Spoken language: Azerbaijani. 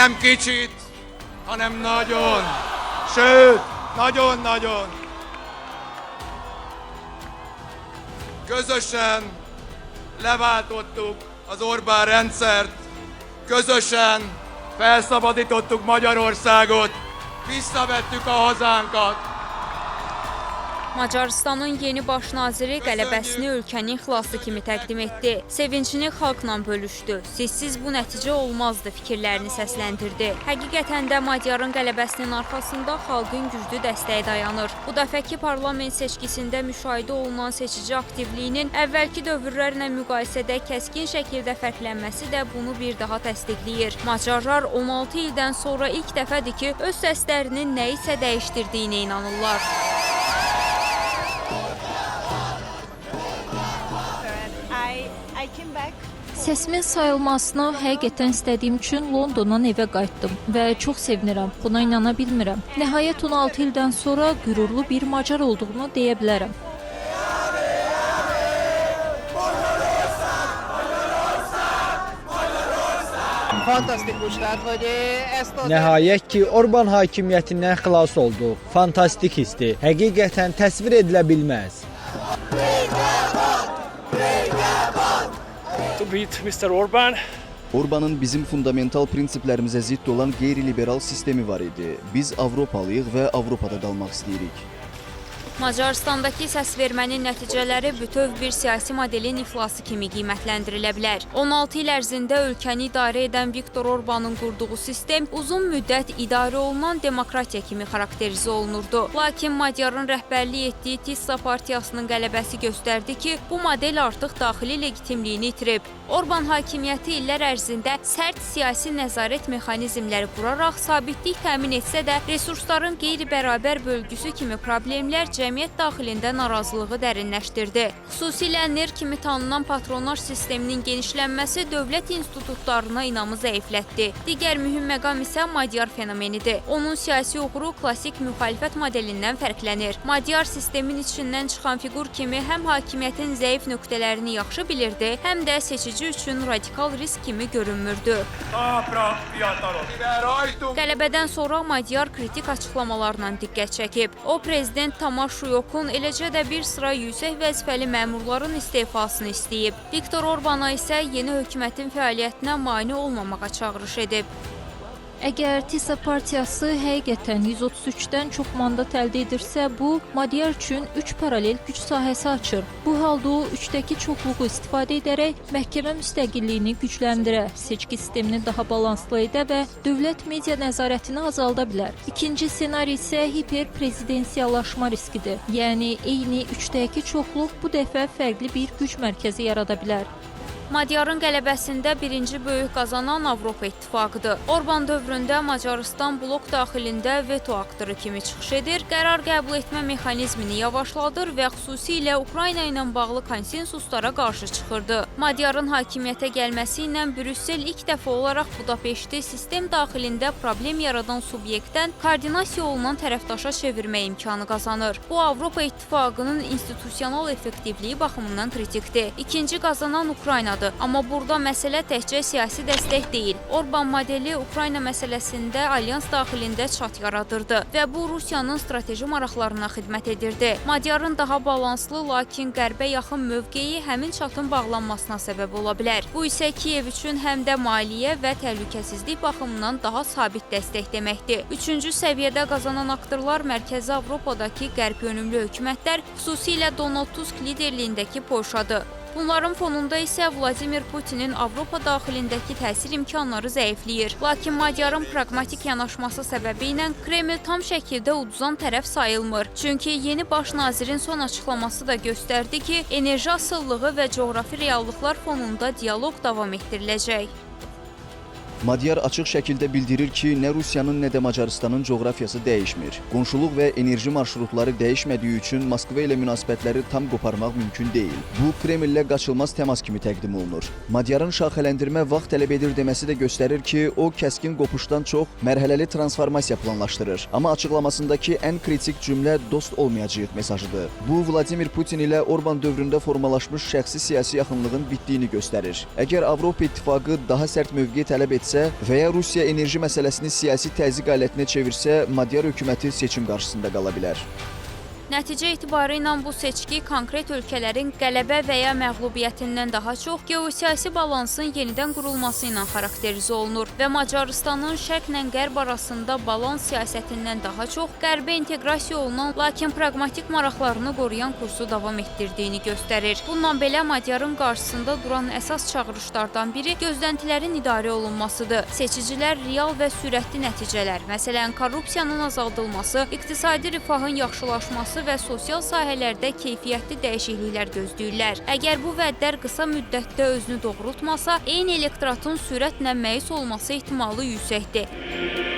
Nem kicsit, hanem nagyon. Sőt, nagyon-nagyon. Közösen leváltottuk az Orbán rendszert, közösen felszabadítottuk Magyarországot, visszavettük a hazánkat. Macarıstanın yeni baş naziri qələbəsini ölkənin xilası kimi təqdim etdi. Sevincini xalqla bölüşdü. Sizsiz bu nəticə olmazdı fikirlərini səsləndirdi. Həqiqətən də Macarın qələbəsinin arxasında xalqın güclü dəstəyi dayanır. Bu dəfəki parlament seçkisində müşahidə olunan seçici aktivliyinin əvvəlki dövrlərlə müqayisədə kəskin şəkildə fərqlənməsi də bunu bir daha təsdiqləyir. Macarlar 16 ildən sonra ilk dəfədir ki, öz səslərinin nəyisə dəyişdirdiyinə inanırlar. Səsimin sayılmasını həqiqətən istədiyim üçün Londondan evə qayıtdım və çox sevinirəm. Buna inana bilmirəm. Nəhayət 16 ildən sonra qürurlu bir macar olduğumu deyə bilərəm. Fantasztikus, tehát hogy ezt az Nəhayət ki, Orban hakimiyyətindən xilas olduq. Fantastik hissdir. Həqiqətən təsvir edilə bilməz. To beat Mr. Orban. Orbanın bizim fundamental prinsiplərimizə zidd olan qeyri-liberal sistemi var idi. Biz Avropalıyıq və Avropada qalmaq istəyirik. Macarıstandakı səsvermənin nəticələri bütöv bir siyasi modelin iflası kimi qiymətləndirilə bilər. 16 il ərzində ölkəni idarə edən Viktor Orbanın qurduğu sistem uzun müddət idarə olunan demokratiya kimi xarakterizə olunurdu. Lakin Macarın rəhbərlik etdiyi Tisza partiyasının qələbəsi göstərdi ki, bu model artıq daxili legitimliyini itirib. Orban hakimiyyəti illər ərzində sərt siyasi nəzarət mexanizmləri quraraq sabitlik təmin etsə də, resursların qeyri-bərabər bölgüsü kimi problemlər cəmiyyət daxilində narazılığı dərinləşdirdi. Xüsusilə NER kimi tanınan patronaj sisteminin genişlənməsi dövlət institutlarına inamı zəiflətdi. Digər mühüm məqam isə Madyar fenomenidir. Onun siyasi uğuru klassik müxalifət modelindən fərqlənir. Madyar sistemin içindən çıxan fiqur kimi həm hakimiyyətin zəif nöqtələrini yaxşı bilirdi, həm də seçici üçün radikal risk kimi görünmürdü. Talpra fiatalok! Mivel rajtunk Qələbədən sonra Madyar kritik açıqlamalarla diqqət çəkib. O, prezident Tamas Şuyokun, eləcə də bir sıra yüksək vəzifəli məmurların istefasını istəyib. Viktor Orbana isə yeni hökumətin fəaliyyətinə mane olmamağa çağırış edib. Əgər Tisza partiyası həqiqətən 133-dən çox mandat əldə edirsə, bu Madyar üçün 3 paralel güc sahəsi açır. Bu halda o 3-dəki çoxluğu istifadə edərək məhkəmə müstəqilliyini gücləndirə, seçki sistemini daha balanslı edə və dövlət media nəzarətini azalda bilər. İkinci ssenari isə hiperprezidensiyalaşma riskidir. Yəni eyni 3-dəki çoxluq bu dəfə fərqli bir güc mərkəzi yarada bilər. Madyarın qələbəsində birinci böyük qazanan Avropa İttifaqıdır. Orban dövründə Macarıstan blok daxilində veto aktoru kimi çıxış edir, qərar qəbul etmə mexanizmini yavaşladır və xüsusilə Ukrayna ilə bağlı konsensuslara qarşı çıxırdı. Madyarın hakimiyyətə gəlməsi ilə Brüssel ilk dəfə olaraq Budapeşti sistem daxilində problem yaradan subyektdən koordinasiya olunan tərəfdaşa çevirmə imkanı qazanır. Bu Avropa İttifaqının institusional effektivliyi baxımından kritikdir. İkinci qazanan Ukraynadır. Amma burada məsələ təkcə siyasi dəstək deyil. Orban modeli Ukrayna məsələsində alyans daxilində çat yaradırdı və bu Rusiyanın strateji maraqlarına xidmət edirdi. Madyarın daha balanslı, lakin qərbə yaxın mövqeyi həmin çatın bağlanmasına səbəb ola bilər. Bu isə Kiyev üçün həm də maliyyə və təhlükəsizlik baxımından daha sabit dəstək deməkdir. Üçüncü səviyyədə qazanan aktorlar Mərkəzi Avropadakı qərb yönümlü hökumətlər, xüsusilə Donald Tusk liderliyindəki Polşadır. Bunların fonunda isə Vladimir Putinin Avropa daxilindəki təsir imkanları zəifləyir. Lakin Madyarın praqmatik yanaşması səbəbi ilə Kreml tam şəkildə uduzan tərəf sayılmır. Çünki yeni baş nazirin son açıqlaması da göstərdi ki, enerji asılılığı və coğrafi reallıqlar fonunda dialoq davam etdiriləcək. Madyar açıq şəkildə bildirir ki, nə Rusiyanın, nə də Macarıstanın coğrafiyası dəyişmir. Qonşuluq və enerji marşrutları dəyişmədiyi üçün Moskva ilə münasibətləri tam qoparmaq mümkün deyil. Bu, Kremllə qaçılmaz təmas kimi təqdim olunur. Madyarın şaxələndirmə vaxt tələb edir deməsi də göstərir ki, o kəskin qopuşdan çox mərhələli transformasiya planlaşdırır. Amma açıqlamasındakı ən kritik cümlə dost olmayacağıq mesajıdır. Bu, Vladimir Putin ilə Orban dövründə formalaşmış şəxsi siyasi yaxınlığın bitdiyini göstərir. Əgər Avropa İttifaqı daha sərt mövqe tələb etsə, etsə və ya Rusiya enerji məsələsini siyasi təzyiq alətinə çevirsə, Madyar hökuməti seçim qarşısında qala bilər. Nəticə etibarı ilə bu seçki konkret ölkələrin qələbə və ya məğlubiyyətindən daha çox geosiyasi balansın yenidən qurulması ilə xarakterizə olunur və Macarıstanın şərqlə qərb arasında balans siyasətindən daha çox qərbə inteqrasiya olunan, lakin praqmatik maraqlarını qoruyan kursu davam etdirdiyini göstərir. Bununla belə Madyarın qarşısında duran əsas çağırışlardan biri gözləntilərin idarə olunmasıdır. Seçicilər real və sürətli nəticələr, məsələn, korrupsiyanın azaldılması, iqtisadi rifahın yaxşılaşması və sosial sahələrdə keyfiyyətli dəyişikliklər gözləyirlər. Əgər bu vədlər qısa müddətdə özünü doğrultmasa, eyni elektoratın sürətlə məyus olması ehtimalı yüksəkdir.